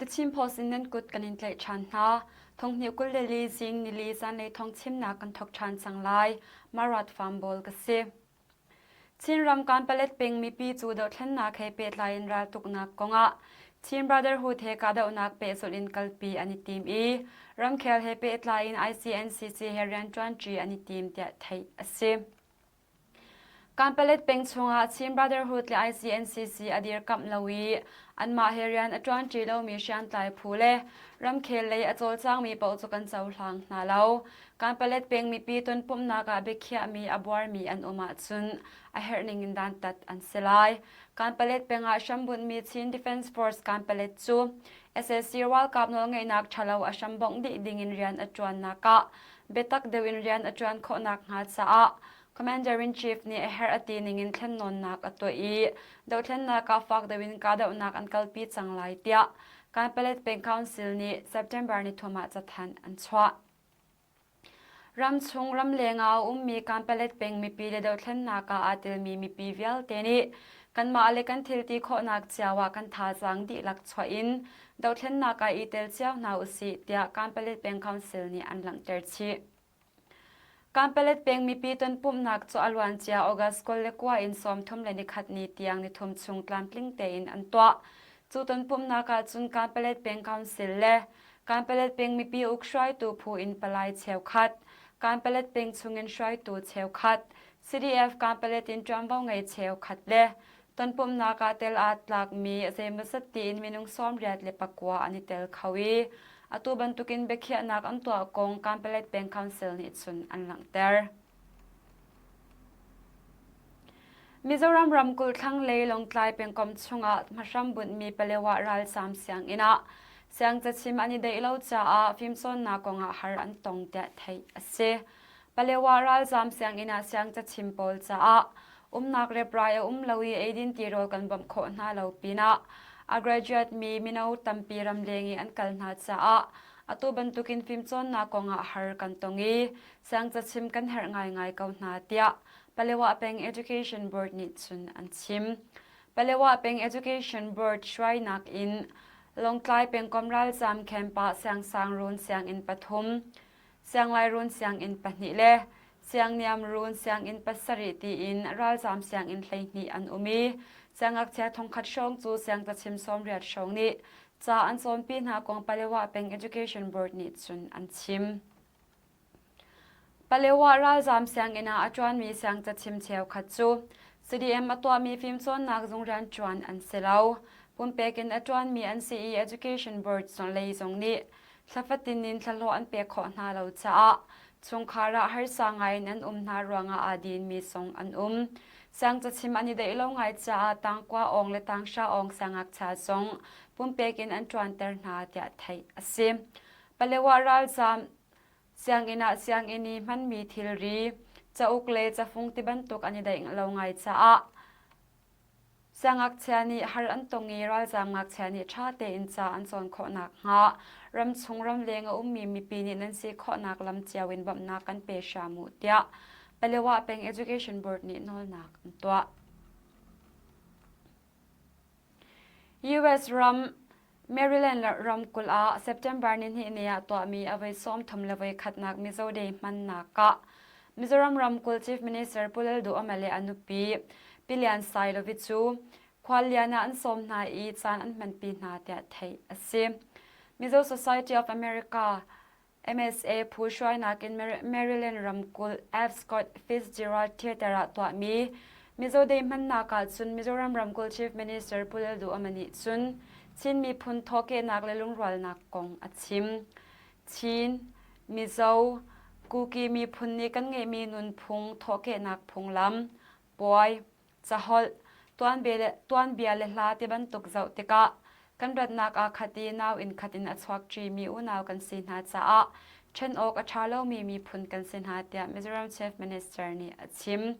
The Chin Post in nan kut kan in tlaih ṭhan hna. Thonghnih 24 zing nili zanlei thawng chimnak kan thawk ṭhan cang lai. Marat Farm Bawl ka si. Chinram Kanpalet peng mipi cu dohthlennak he pehtlai in raltuknak kongah Chin Brotherhood he kahdohnak pehzulh in kalpi an i tim i ramkhel he pehtlai in ICNCC he rianṭuanṭi an i tim tiah theih a si. Kanpalet peng chungah Chin Brotherhood le ICNCC a dirkamh lo i anmah he rian a ṭuanṭi lomi hriamtlai phu le ramkhel lei a cawlcangmi paoh cu kan cohlang hna lo. Kanpalet peng mipi tonpumhnak ah biakhiahmi a buarmi an um ahcun a herh ning in dantat an si lai. Kanpalet peng ah hrambunhmi Chin Defense Force Kanpalet cu sac ralkap nawlngeihnak ṭhalo a hrambongh dih dingin rian a ṭuannak ah biatak deuh in rian a ṭuan khawh nakhnga caah Commander-in-Chief nih a herh a ti ningin thlennawnnak a tuah i dohthlennak ah fak deuh in kahdohnak an kalpi cang lai tiah Kanpalet Peng Council nih September nithum ah cathanh an chuah. Ramchung ramleng ah a ummi Kanpalet peng mipi le dothlennak ah aa telmi mipi vialte nih kanmah le kan thilti khawhnak cio ah kan thazaang dihlak chuah in dothlennak ah i tel cio hna usih tiah Kanpalet peng council nih an langhter chih. Kanpalet peng mipi tonpumhnak cu a luancia August 29 in 31 ni tiang nithum chung tlamtling tein an tuah. Cu tonpumhnak ah cun Kanpalet peng council le Kanpalet peng mipi uk hruaitu phu in palai cheukhat, Kanpalet peng chungin hruaitu cheukhat, CDF Kanpalet in ṭuanvo ngei cheukhat le tonpumhnak ah tel aa tlakmi zeimawzat tiin minung 89 an i tel kho i atu bantukin biakhiahnak an tuah kong Kanpalet peng council nih cun an langhter. Mizoram ramkulh thlanglei Lawngtlai pengkomh chungah hmahram bunhmi Palewa ralzaam sianginn ah siangcachim an i deih lo caah fimcawnnak kongah har an tong tiah theih a si. Palewa ralzaam sianginn ah siangcachim pawl caah umnak reprai a um lo i eidin tirawl kan bawmh khawh hna lo pinah a graduate mi mino tampi ramleng i an kal hna caah atu bantukin fimcawnnak kongah har kan tong i siangcachim kan herh ngaingai ko hna tiah Palewa Peng Education Board nih cun an chim. Palewa Peng Education Board hruainak in Lawngtlai pengkom ralzaam camp ah siangsang run sianginn pathum, sianglai run sianginn pahnih le siangniam run sianginn pasarih tiin ralzaam sianginn 12 an um i siangngakchia thongkhat hrawng cu siangcachim 80 hrawng nih ca an cawnpi hna kong Palewa Peng Education Board nih cun an chim. Palewa ralzaam sianginn ah a ṭuanmi siangcachim cheukhat cu CDM a tuahmi fimcawnnak zung rianṭuan an si lo. Pumpek in a ṭuanmi an si i Education Board lei zong nih thla fatin in thlahlawh an pek khawh hna lo caah chungkhar ah harsa ngai in an um hna ruangah aa dinmi zong an um. Siangcachim an i deih lo ngai caah tangkua awng le tanghra awng siangngakchia zong pumpek in an ṭuanter hna tiah theih a si. Palewa ralzaam Sianginn ah sianginn i hmanmi thilri, cauk le cafung tibantuk an i daih lo ngai caah siangngakchia nih har an tong i ralzaam ngakchia nih ṭha tein ca an cawn khawh nakhnga ramchung ramleng a ummi mipi nih nan si khawhnak lam cio in bawmhnak kan pe hram u tiah Palewa Peng Education Board nih nawlnak an tuah. US ram Maryland ramkulh ah September nihnih ni ah tuahmi a voi 31nak Mizo Day hmannak ah Mizoram ramkulh Chief Minister Pu Lalduhoma le a nupi Pi Lian Sailovi cu khuallian ah an sawm hna i caan an hmanpi hna tiah theih a si. Mizo Society of America MSA phu hruainak in Maryland ramkulh F. Scott Fitzgerald Theater ah tuahmi Mizo Day hmannak ah cun Mizoram ramkulh Chief Minister Pu Lalduhoma nih cun Chin miphun thawhkehnak le lungrualnak kong a chim. Chin, Mizo, Kuki miphun nih kan ngeihmi nunphung thawhkehnak phunglam, puai, caholh, tuanbia le hla ti bantuk zoh tikah kan ratnak aa khat i nau inn khat in a chuak ṭimi unau kan si hna caah ṭhen awk a ṭha lomi miphun kan si hna tiah Mizoram Chief Minister nih a chim.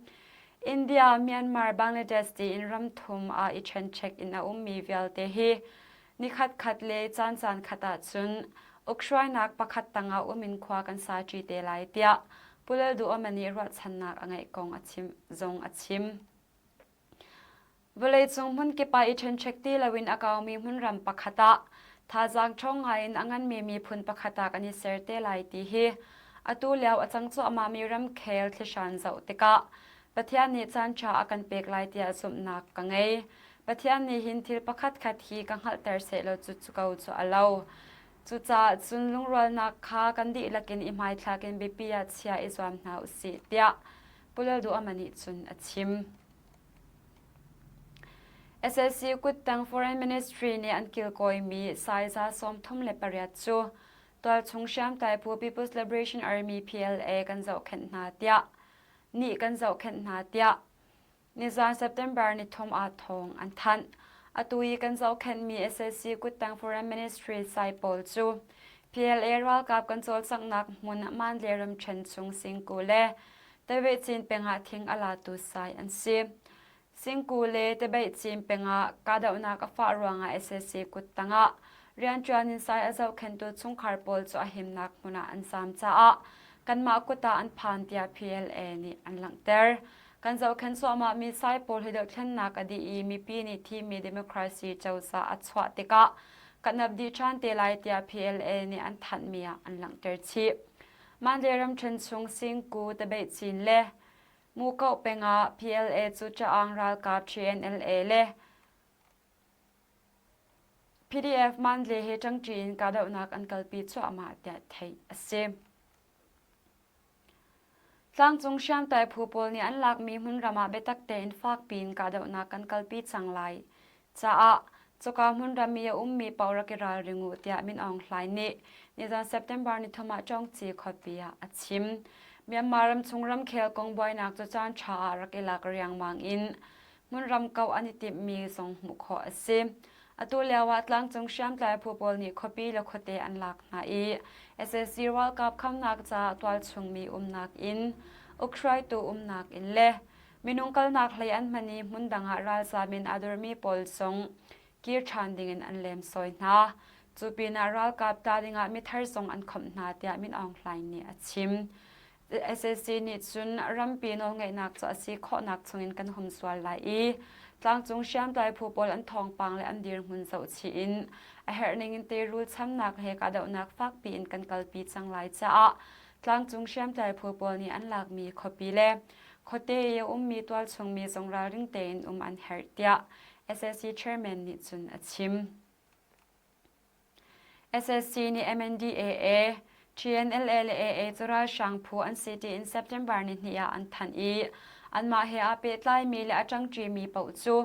India, Myanmar, Bangladesh tiin ram thum ah i ṭhenṭhek in a ummi vialte hi nikhat khat le caan caan khat ahcun ukhruainak pakhat tangah um in khua kan sa ṭi te lai tiah Pu Lalduhoma nih ruahchannak a ngeih kong a chim zong a chim. Vawleicung hmunkip ah i ṭhenṭhek ti loin a kaumi hmunram pakhat ah Thazaang ṭhawng ngaiin a nganmi miphun pakhat ah kan i ser te lai ti hi atu lio a cang cuahmahmi ramkhel thlihran zoh tikah Pathian nih caanṭha a kan pek lai tiah zumhnak ka ngei. Pathian nih hin thil pakhatkhat hi ka hngalhter sehlaw cu cu ko cu a lo. Cucaah cun lungrualnak kha kan dihlak in i hmaithlak in biapi ah chia i zuam hna u sih tiah Pu Lal Duh Ama nih cun a chim. SAC kuttang Foreign Ministry nih an kilkawimi saiza 38 cu tualchung hriamtlai phu People's Liberation Army PLA kan zohkhenh hna tiah nih kan zohkhenh hna tiah nizan September nithum ah thawng an thanh. Atu i kan zohkhenhmi SAC kuttang Foreign Ministry sai pawl cu PLA ralkap kan cawlcanghnak hmun Mandalay ramṭhen chung Singku le Tawehcin peng ah thing a latu sai an si. Singku le Tebeihcin peng ah kahdohnak a fah ruangah sac kuttang ah rianṭuan in sai a zohkhenhtu chungkhar pawl cu a himnak hmun ah an zaam caah kanmah kut ah an phan tiah PLA nih an langhter. Kan zohkhenh cuahmahmi sai pawl hi dohthlennak a dih i mipi nih thimmi democracy cozah a chuah tikah kan ap dih ṭhan te lai tiah PLA nih an thanhmi ah an langhter chih. Mandalay ramṭhen chung Singku, Tabeihcin le Mukoh peng ah PLA cu Caang ralkap TNLA le PDF Mandalay he ṭangṭi in kahdohnak an kalpi cuahmah tiah theih a si. Tlangcung hriamtlai phu pawl nih an lakmi hmunram ah biatak tein fakpi in kahdohnak kan kalpi cang lai caah cuka hmunram i a ummi paoh rak i ralring u tiah Min Aung Hlaing nih nizan September nithum ah Chongqi khuapi ah a chim. Myanmar ramchung ramkhel kong buainak cu caan ṭha ah rak i lak riangmang in hmunram kauh an i timhmi zong hmuh khawh a si. Atu lio ah tlangcung hriamtlai phu pawl nih khuapi le khuate an lak hna i sac ralkap khamnak caah tualchung mi umnak inn, ukhruaitu umnak inn le minung kalnak hlei an hman i hmundang ah ralzaam in aa dormi pawl zong kir ṭhan dingin an lemsawi hna. Cu pinah ralkap tla dingah mithar zong an khawmh hna tiah Min Aung Hlaing nih a chim. Sac nih cun rampi nawlngeihnak cu a si khawhnak chungin kan hum sual lai i tlangcung hriamtlai phu pawl an thawngpang le an dirhmun zohchih in a herh ning in teirul chamnak he kahdohnak fakpi in kan kalpi cang lai caah tlangcung hriamtlai phu pawl nih an lakmi khuapi le khuate i a ummi tualchungmi zong ralring tein um an herh tiah sac chairman nih cun a chim. Sac nih MNDAA, TNLA le AA cu ralhrang phu an si tiin September nihnih ah an thanh i anmah he aa pehtlaimi le a ṭangṭimi paoh cu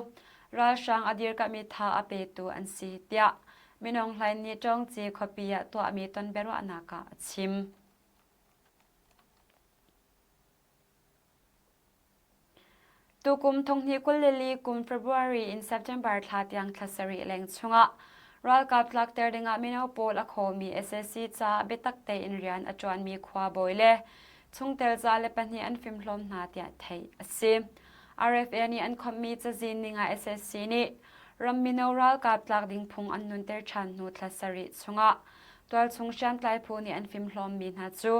ralhrang a dirkamh i tha a petu an si tiah Minung Hlaing nih Ṭawngci khuapi ah tuahmi ton biaruahnak ah a chim. Tukum thonghnih 24 kum February in September thla tiang thla sarih leng chungah ralkap tlakter dingah mino pawl a khawmi sac caah biatak tein rian a ṭuanmi khuabawi le chungtel 102 an fimhlawm hna tiah theih a si. RFA nih an khawmhmi cazin ningah sac nih ram mino ralkap tlak ding phung an nunter ṭhan hnu thla sarih chungah tualchung hriamtlai phu nih an fimhlawmmi hna cu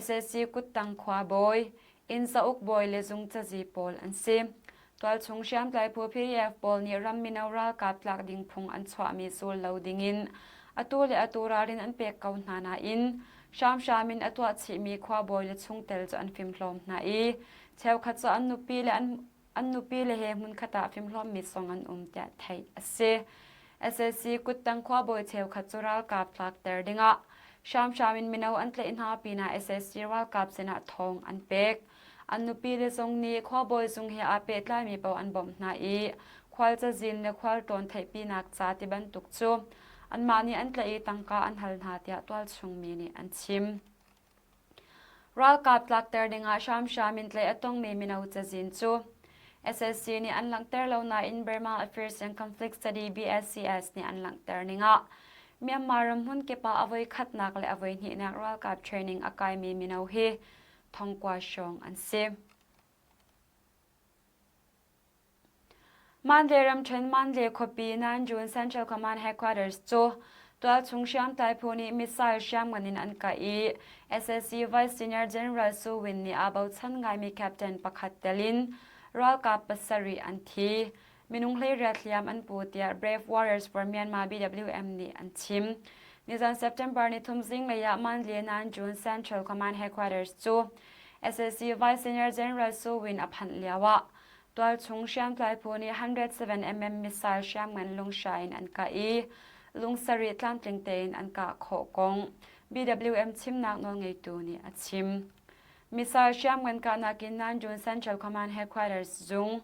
sac kuttang khuabawi, inn cauk bawi le zung cazi pawl an si. Tualchung hriamtlai phu PDF pawl nih ram mino ralkap tlak ding phung an chuahmi zul lo dingin atu le atu ralrin an pek ko hna nain hramhram in a tuah chihmi khuabawi le chungtel cu an fimhlawm hna i cheukhat cu an nupi le an an nupi le he hmunkhat ah fimhlawmmi zong an um tiah theih a si. Sac kuttang khuabawi cheukhat cu ralkap tlakter dingah hramhram in mino an tlaih hna pinah sac ralkap sinah thawng an pek. An nupi le zong nih khuabawi zung he aa pehtlaimi paoh an bawmh hna i khual cazin le khualtlawn theihpinak ca ti bantuk cu anmah nih an tlaih i tangka an hal hna tiah tualchungmi nih an chim. Ralkap tlakter dingah hramhram in tlaih a tongmi mino cazin cu sac nih an langhter lo nain Burma Affairs and Conflict Study BSCS nih an langhter ningah Myanmar ram hmunkip ah a voikhatnak le a voihnihnak ralkap training a kaimi mino hi thongkua hrawng an si. Mandalay ramṭhen Mandalay khuapi Nanjun Central Command Headquarters cu tualchung hriamtlai phu nih missile hriamngan in an kah i sac Vice Senior General Su Win nih aa bochan ngaimi captain pakhat tel in ralkap pasarih an thi. Minung 18 hliam an pu tiah Brave Warriors for Myanmar BWM nih an chim. Nizan September nithum zinglei ah Mandalay Nanjun Central Command Headquarters cu SAC Vice Senior General Su Win a phanh lio ah tualchung hriamtlai phu nih 107mm missile hriamngan lungsha in an kah i lungsarih tlamtling tein an kah khawh kong BWM chimnak nawlngeitu nih a chim. Missile hriamngan kahnak in Nanjun Central Command Headquarters zung,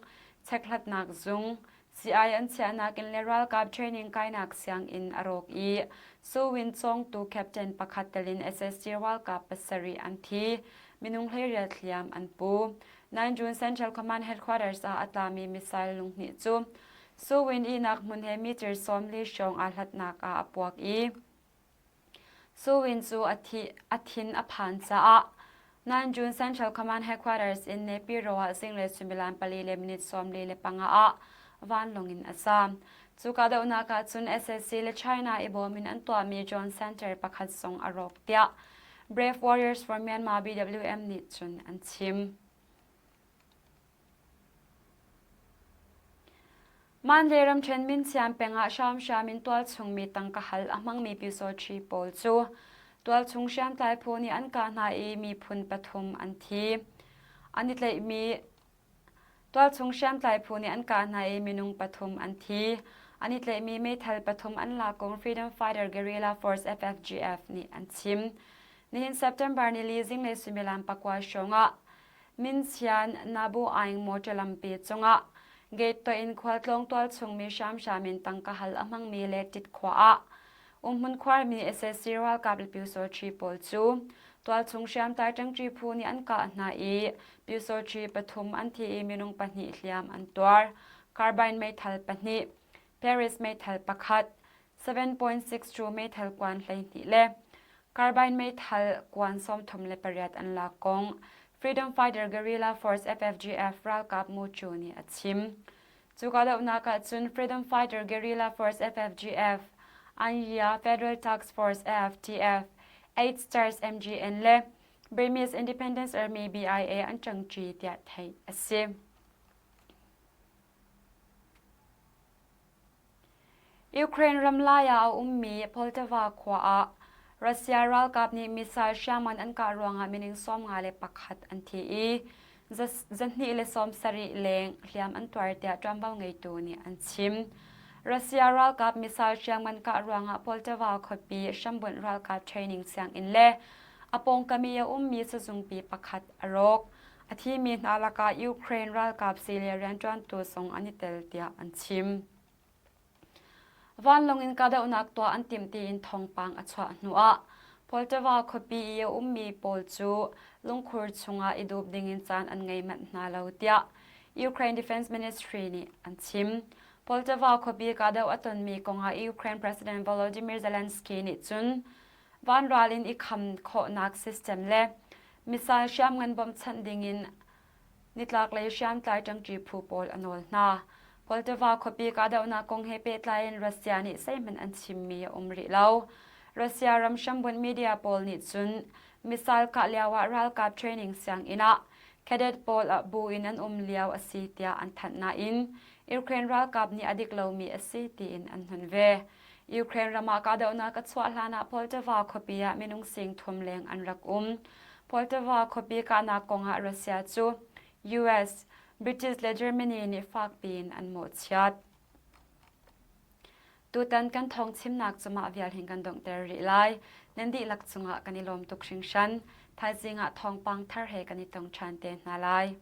chekhlatnak zung, CI an chiahnak in le ralkap training kainak sianginn a rawk i Suwin cawngtu captain pakhat tel in SSG ralkap pasarih an thi. Minung 18 hliam an pu. Nanjun Central Command Headquarters ah a tlami missile lunghnih cu Suwin ihnak hmun he meter 40 hrawng aa hlatnak ah a puak i Suwin cu a thin a phan caah Nanjun Central Command Headquarters in Naypyidaw ah zinglei suimilam pali le minute 45 ah vanlawng in a zaam. Cu kahdohnak ah cun sac le China i bawm in an tuahmi drone center pakhat zong a rawk tiah Brave Warriors for Myanmar BWM nih cun an chim. Mandalay ramṭhen Minsiam peng ah hramhram in tualchung mi tangka hal a hmangmi pyusawṭhi pawl cu tualchung hriamtlai phu nih an kah hna i miphun pathum an thi. An i tlaihmi tualchung hriamtlai phu nih an kah hna i minung pathum an thi. An i tlaihmi meithal pathum an lak kong Freedom Fighter Guerrilla Force FFGF nih an chim. Nihin September nili zinglei suimilam pakua hrawng ah Minsian Nabu Aing motor lampi cungah gate tuah in khualtlawng tualchung mi hramhram in tangka hal a hmangmi le tit khua ah umhmun khuarmi sac ralkap le pyusawṭhi pawl cu tualchung hriamtlai ṭangṭi phu nih an kah hna i pyusawṭhi pathum an thi i minung pahnih hliam an tuar. Carbine meithal pahnih, Paris meithal pakhat, 7.62 meithal kuan 12 le carbine meithal kuan 38 an lak kong Freedom Fighter Guerrilla Force FFGF ralkap mucu nih a chim. Cu kahdohnak ah cun Freedom Fighter Guerrilla Force FFGF, Anya Federal Task Force AFTF, 8 Stars MGN le Burmese Independence Army BIA an ṭangṭi tiah theih a si. Ukraine ram lai ah a ummi Poltava khua ah Russia ralkap nih missile hriamngan an kah ruangah minung 51 an thi i 270 leng hliam an tuar tiah ṭuanvo ngeitu nih an chim. Russia ralkap missile hriamngan kah ruangah Poltava khuapi hrambunh ralkap training sianginn le a pawngkam i a ummi sazungpi pakhat a rawk. A thimi hna lakah Ukraine ralkap sii le rianṭuantu zong an i tel tiah an chim. Vanlawng in kahdohnak tuah an timh tiin thawngpang a chuah hnuah Poltava khuapi i a ummi pawl cu lungkhur chungah i dup dingin caan an ngei manh hna lo tiah Ukraine Defense Ministry nih an chim. Poltava khuapi kahdoh a tonmi kongah Ukraine President Volodymyr Zelensky nih cun vanral in i kham khawhnak system le missile hriamngan bawmhchanh dingin nitlaklei hriamtlai ṭangṭi phu pawl a nawl hna. Poltava khuapi kahdohnak kong he pehtlai in Russia nih zeihmanh an chimmi a um rih lo. Russia ram hrambunh media pawl nih cun missile kah lioah ralkap training sianginn ah cadet pawl ah bu in an um lio a si tiah an thanh nain Ukraine ralkap nih a dik lomi a si tiin an hnon ve. Ukraine ram ah kahdohnak a chuah hlanah Poltava khuapi ah minung sing thum leng an rak um. Poltava khuapi kahnak kongah Russia cu US, British le Germany nih fakpi in an mawhchiat. Tutan kan thawng chimnak cu mah vial hin kan donghter rih lai. Nan dihlak cungah kan i lawm tuk hringhran. Thaizing ah thawngpang thar he kan i tong ṭhan te hna lai.